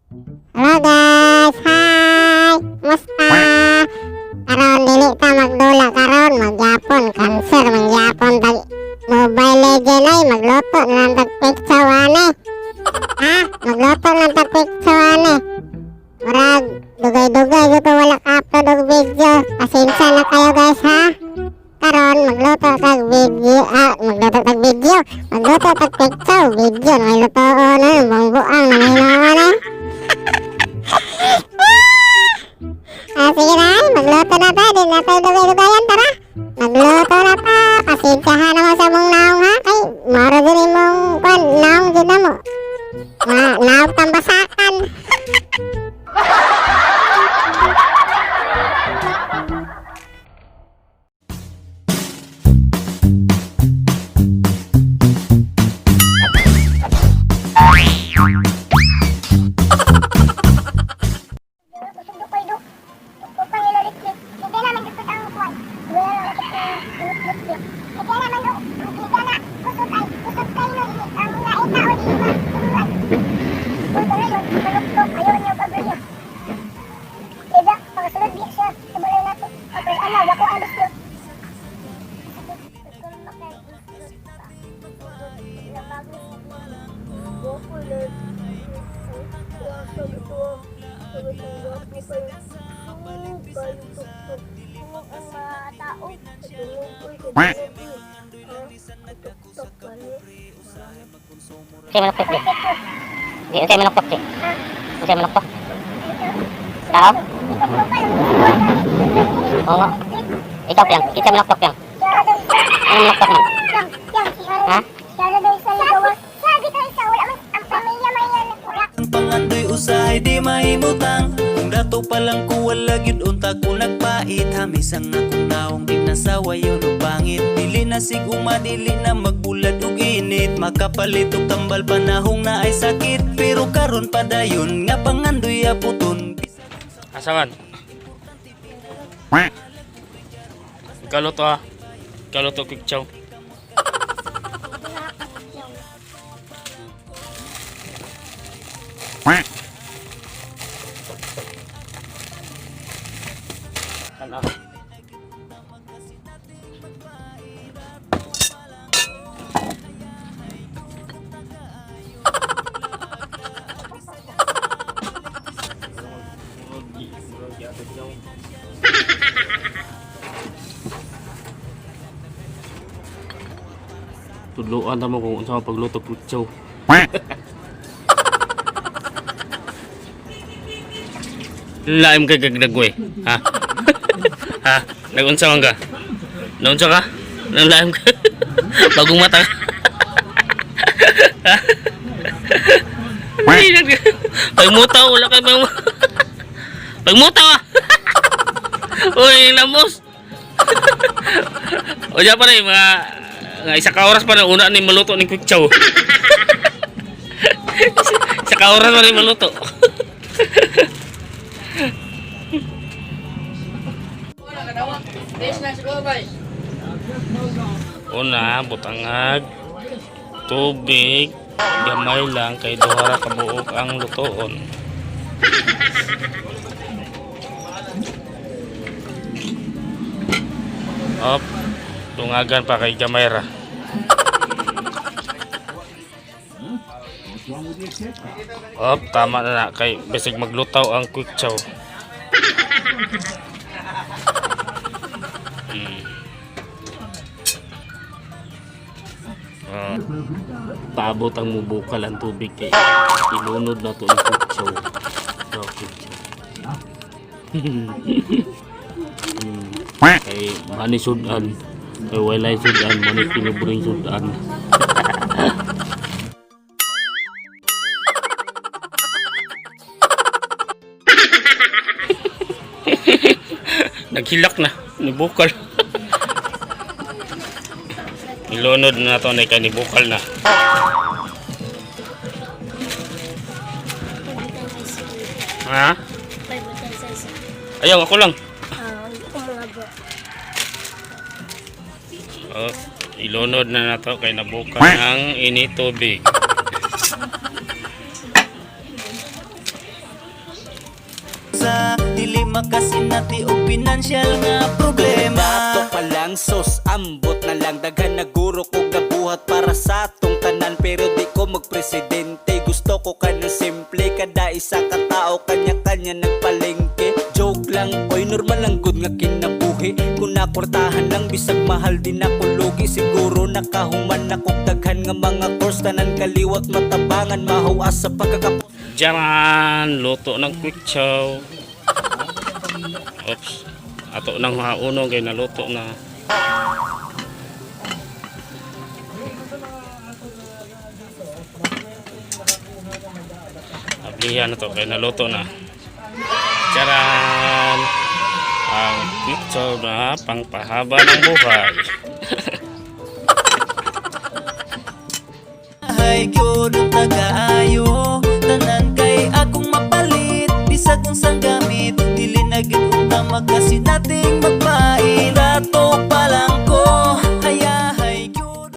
Hello guys! Hi! Musta? Karon dili ta magdula karon, magyapon cancer mangyapon tag Mobile Legend ay magluto na lang tag picture ani. Ha? Magluto na lang tag picture ani. Murag dugay-dugay gyud ko wala ka-upload og video. Pasensya na kayo guys, ha. Karon magluto tag video, ah, magluto tag video, magluto tag picture, video na may lutoon na, buang na may hinoon eh. Ah, sige na, magluto na ta, di na tayo dugay-dugayan, tara. Magluto na ta, pasensyahan naman sa mong naong ha, kay maro din imong kwan, naong din na mo. Ma, naong tambasakan. Unsay manuktok di? Di unsay manuktok di? Unsay manuktok? Tao? Oo nga. Ikaw piyang, kinsa manuktok piyang? Ano manuktok man? Ha? Ang pangandoy usahay di mahimutang. Kung dato pa lang ko wala gyud unta ko nagpait. Hamis ang akong naong di nasawa yun o pangit. Dili na siguma dili na magbulad og init. Makapalit og tambal panahong na ay sakit. Pero karon padayon nga pangandoy aputon. Asa man? Ikaw luto ha. Ikaw luto quick chow. Ano? Tudloan ta mo kung unsa ang pagluto quick chow. Laim kay kagdagway. Ha? Ha? Nagunsa man ka? Naunsa ka? Nang laim ka? Bagong mata ka? Ha? Ay, pagmuta, wala kay pag pagmuta ah. Uy, lamos. O diyan pa na eh, mga isa ka oras pa na una ni maluto ni quick chow. Isa ka oras pa ni maluto. Una, butangag, tubig, gamay lang kay duha ra ka buok ang lutoon. Op, tungagan pa kay gamay ra. Op, tama na na kay bisig maglutaw ang quick chow. Ah, paabot ang mubukal ang tubig kay ilunod na to ang quick chow. So, quick chow. Kay mani sudan, kay walay sudan, mani pinubring sudan. Naghilak na, nibukal. Ilunod na to na kay nibukal na. Ha? Ayaw, ako lang. Oh, ilunod na nato kay nabukal ang ini tubig. makasinati og pinansyal nga problema. Dato pa lang, sos, ambot na lang. Daghan naguro kog nabuhat para sa atong tanan. Pero di ko magpresidente. Gusto ko ka ng simple. Kada isa ka tao, kanya-kanya nagpalengke. Joke lang, oy, normal lang gud nga kinabuhi. Kung nakwartahan lang, bisag mahal din ako lugi. Siguro nakahuman ako daghan nga mga course. Tanan kaliwat matabangan, mahuas sa pagkakap. Jaran, luto ng quick chow. Oops. Ato nang hauno kay naluto na. Ablihan na to kay naluto na. Charan! Ang quick chow na pangpahaba ng buhay. Ay gyud tagaayo. Tanan kay akong mapalit, bisag unsang gamit. Dili na gyud unta makasinating magpait. Dato